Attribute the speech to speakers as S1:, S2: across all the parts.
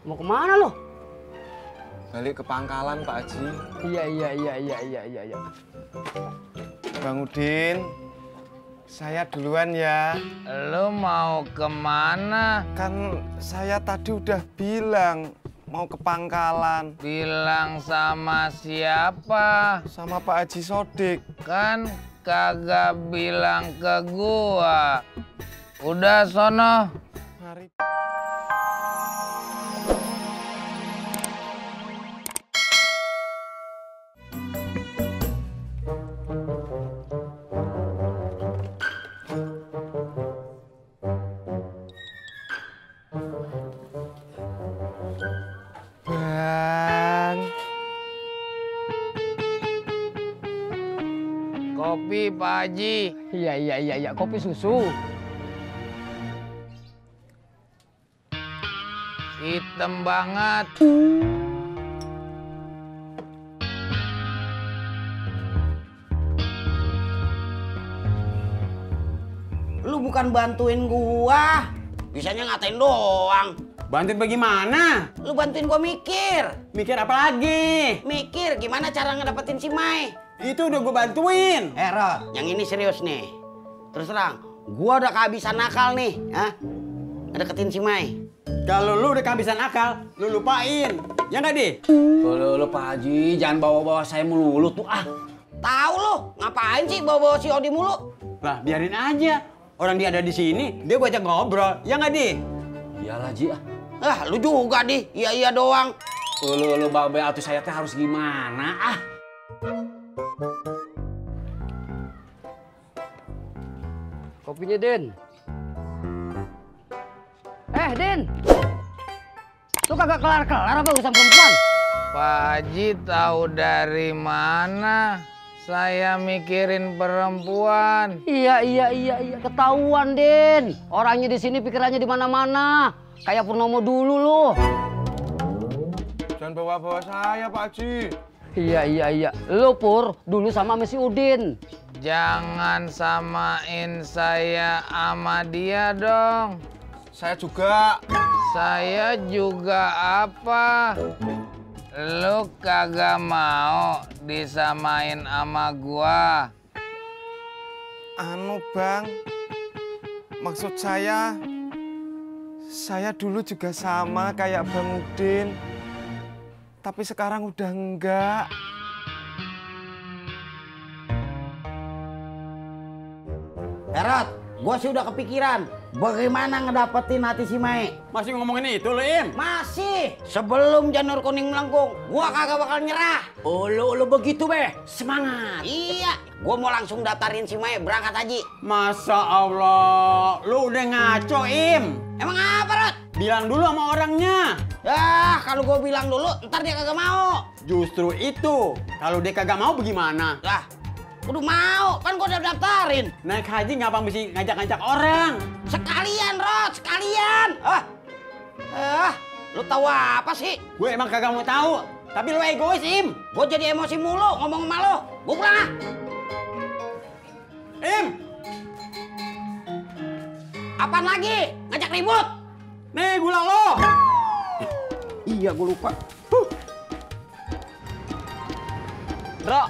S1: Mau kemana lo?
S2: Balik ke Pangkalan, Pak Haji.
S1: Iya.
S2: Bang Udin, saya duluan ya.
S3: Lo mau kemana?
S2: Kan saya tadi udah bilang mau ke Pangkalan.
S3: Bilang sama siapa?
S2: Sama Pak Haji Sodik.
S3: Kan kagak bilang ke gua. Udah sono.
S2: Mari. Bang.
S3: Kopi Pak Haji.
S1: Iya. Kopi susu.
S3: Hitam banget.
S4: Lu bukan bantuin gua, bisanya ngatain doang.
S5: Bantuin bagaimana?
S4: Lu bantuin gua mikir.
S5: Mikir apa lagi?
S4: Mikir gimana cara ngedapetin si Mai.
S5: Itu udah gue bantuin.
S4: Rod, yang ini serius nih. Terus terang, gua udah kehabisan nakal nih, ngedeketin si Mai.
S5: Kalau lu udah kehabisan akal, lu lupain. Ya nggak, Di?
S6: Lu Pak Haji, jangan bawa-bawa saya melulu tuh ah.
S4: Tahu lu, ngapain sih bawa-bawa si Odi mulu?
S5: Lah, biarin aja. Orang dia ada di sini, dia gua ajak ngobrol. Ya nggak, Di?
S6: Iyalah Ji ah.
S4: Lu juga, Di. Iya doang.
S6: Lu babe atuh saya teh harus gimana ah?
S1: Kopinya, Den. Den. Lu kagak kelar-kelar apa urusan perempuan?
S3: Pak Haji tahu dari mana saya mikirin perempuan?
S1: Iya. Ketahuan, Den. Orangnya di sini pikirannya di mana-mana. Kayak Purnomo dulu lu.
S2: Jangan bawa-bawa saya, Pak Haji.
S1: Iya. Lu Pur, dulu sama si Udin.
S3: Jangan samain saya sama dia dong.
S2: Saya juga.
S3: Saya juga apa? Lu kagak mau disamain sama gua.
S2: Anu, Bang. Maksud saya dulu juga sama kayak Bang Udin. Tapi sekarang udah enggak.
S4: Rod, gua sih udah kepikiran. Bagaimana ngedapetin hati si Mai?
S5: Masih ngomongin itu lu, Im?
S4: Masih. Sebelum janur kuning melengkung, gua kagak bakal nyerah.
S6: Oh lu begitu be, semangat.
S4: Iya, gua mau langsung daftarin si Mai berangkat haji.
S5: Masa Allah, lu udah ngaco, Im.
S4: Emang apa, Rod?
S5: Bilang dulu sama orangnya.
S4: Kalau gua bilang dulu, ntar dia kagak mau.
S5: Justru itu, kalau dia kagak mau bagaimana?
S4: Udah mau, kan gua udah daftarin.
S5: Naik haji ngapa mesti ngajak-ngajak orang?
S4: Sekalian, Rod, sekalian. Lu tahu apa sih?
S5: Gue emang kagak mau tahu, tapi lu egois, Im.
S4: Gua jadi emosi mulu ngomong sama lu. Gua pulang ah.
S5: Im,
S4: Apaan lagi? Ngajak ribut?
S5: nih gula lo.
S4: Iya, gua lupa.
S6: Bro,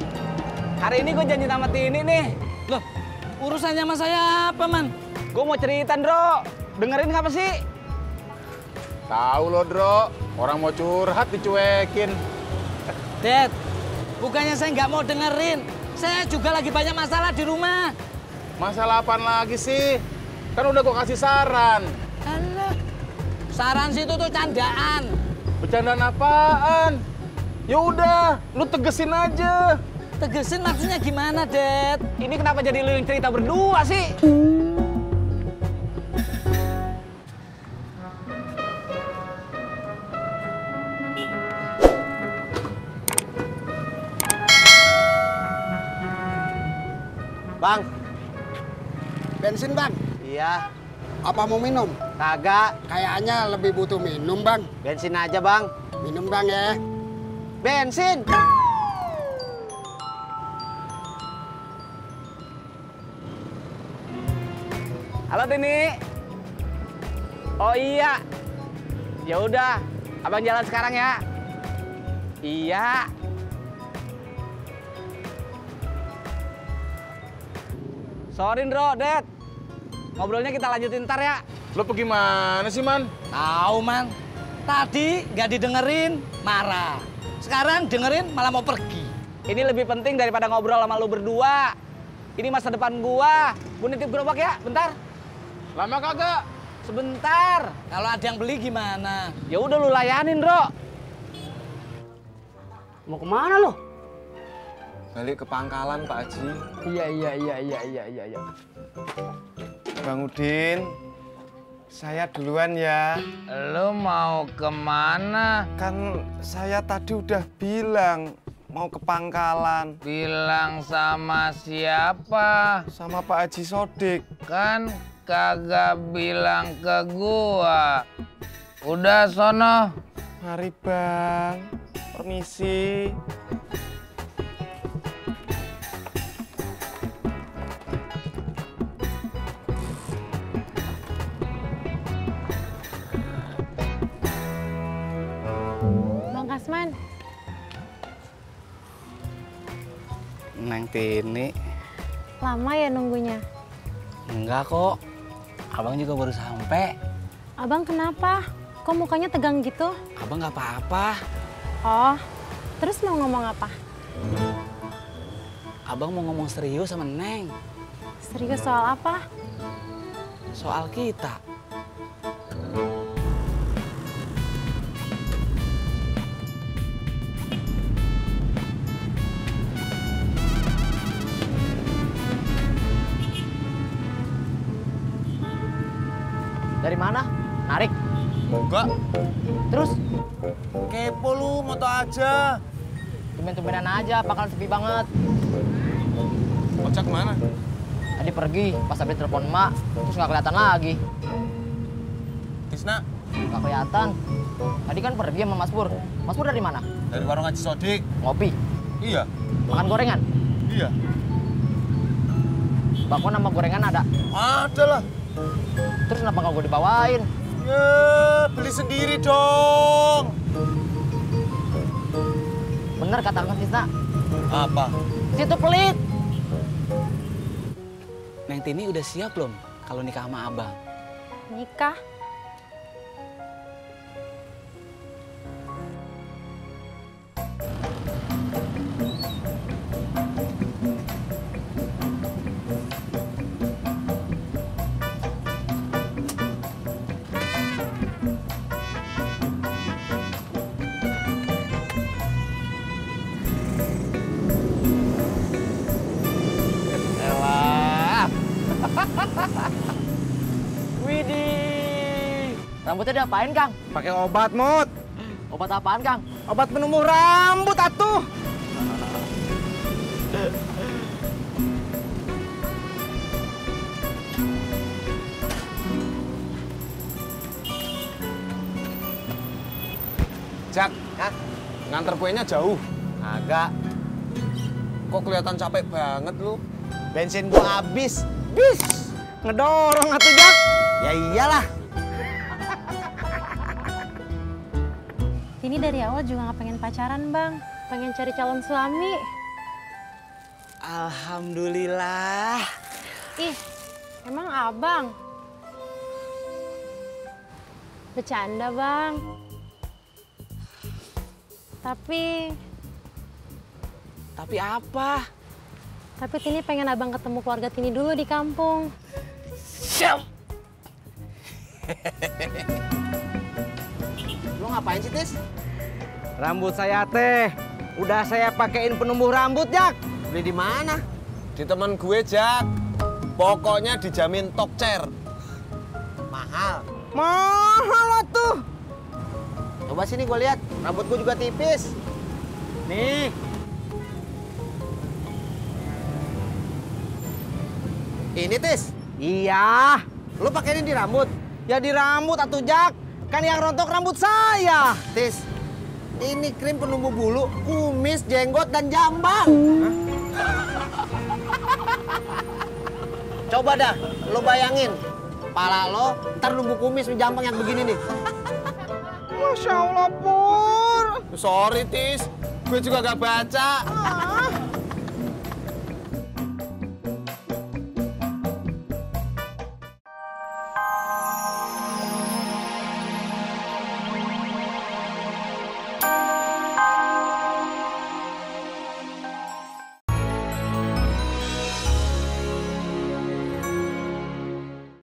S6: hari ini gue janji sama Tini nih.
S7: Loh, urusannya sama saya apa, Man?
S6: Gue mau cerita, Bro. Dengerin apa sih?
S2: Tahu lo, Dro. Orang mau curhat dicuekin.
S7: Dad, bukannya saya nggak mau dengerin. Saya juga lagi banyak masalah di rumah.
S2: Masalah apaan lagi sih? Kan udah gue kasih saran.
S7: Alah, saran situ tuh candaan.
S2: Bercandaan apaan? Ya udah, lu tegesin aja.
S7: Tegesin maksudnya gimana, Dad?
S6: Ini kenapa jadi lu yang cerita berdua sih?
S4: Bang, bensin bang.
S6: Iya,
S4: Apa mau minum?
S6: kagak.
S4: Kayaknya lebih butuh minum bang.
S6: Bensin aja, Bang.
S4: Minum bang ya.
S6: Bensin. Halo, Tini. Oh iya. Ya udah, Abang jalan sekarang ya. Iya. Sorry, Bro, Dad. Ngobrolnya kita lanjutin ntar ya.
S2: Lo pergi mana sih, Man?
S7: Tahu, Man. Tadi nggak didengerin, marah. Sekarang dengerin malah mau pergi.
S6: Ini lebih penting daripada ngobrol sama lu berdua. Ini masa depan gua. Gua nitip gerobak ya, bentar.
S2: Lama kagak?
S6: Sebentar.
S7: Kalau ada yang beli gimana?
S6: Ya udah lu layanin, Bro.
S1: Mau kemana lo?
S2: Balik ke pangkalan, Pak Haji.
S1: Iya.
S2: Bang Udin, saya duluan ya.
S3: Lu mau kemana?
S2: Kan saya tadi udah bilang mau ke pangkalan
S3: Bilang sama siapa?
S2: sama Pak Haji Sodik.
S3: Kan kagak bilang ke gua. Udah sono.
S2: Mari Bang, permisi.
S8: Bang Kasman,
S7: Neng Tini.
S8: lama ya nunggunya?
S7: Enggak kok. Abang juga baru sampai.
S8: Abang kenapa? Kok mukanya tegang gitu?
S7: Abang nggak apa-apa.
S8: Oh, terus mau ngomong apa?
S7: Abang mau ngomong serius sama Neng.
S8: Serius soal apa?
S7: Soal kita.
S6: Dari mana? Narik.
S2: Enggak,
S6: Terus
S2: kepo lu, moto aja.
S6: tumben-tumbenan aja, bakalan sepi banget.
S2: Ojek mana?
S6: Tadi pergi, pas habis telepon emak, terus nggak kelihatan lagi.
S2: Tisna,
S6: Nggak kelihatan. Tadi kan pergi sama Mas Pur. Mas Pur dari mana?
S2: dari warung Haji Sodik.
S6: Ngopi.
S2: Iya,
S6: Makan gorengan.
S2: iya.
S6: Bakwan sama gorengan ada.
S2: Ada lah.
S6: Terus kenapa nggak gue dibawain?
S2: Ya, beli sendiri dong.
S6: Bener kata Kang Tisna.
S2: Apa?
S6: Situ pelit.
S7: Neng Tini udah siap belum kalau nikah sama abang?
S8: Nikah?
S6: Elah. Widih. Rambutnya diapain, Kang?
S2: Pakai obat, Mut.
S6: Obat apaan, Kang?
S2: Obat penumbuh rambut, atuh. Jak, nganter kuenya jauh?
S5: Agak.
S2: Kok kelihatan capek banget lu?
S5: Bensin gua habis.
S2: Bis, ngedorong atuh, Jak.
S5: Ya iyalah.
S8: Ini dari awal juga nggak pengen pacaran, Bang. Pengen cari calon suami.
S7: Alhamdulillah.
S8: Ih, emang abang? Bercanda, Bang. Tapi
S7: apa?
S8: Tini pengen abang ketemu keluarga Tini dulu di kampung.
S7: Siap.
S5: Lu ngapain sih, Tis?
S6: Rambut saya teh udah saya pakein penumbuh rambut, Jak.
S5: Beli di mana?
S2: Di teman gue, Jak. Pokoknya dijamin top chair.
S5: Mahal.
S2: Mahal tuh.
S5: Coba sini gua lihat. Rambut gua juga tipis.
S6: Nih,
S5: Ini, Tis.
S6: iya.
S5: Lu pakai ini di rambut?
S6: Ya di rambut atuh, Jak. Kan yang rontok rambut saya.
S5: Tis, ini krim penumbuh bulu, kumis, jenggot, dan jambang. Coba dah, lo bayangin. Kepala lo, ntar numbuh kumis, jambang yang begini nih.
S2: Masya Allah, Pur. Sorry, Tis. Gue juga gak baca.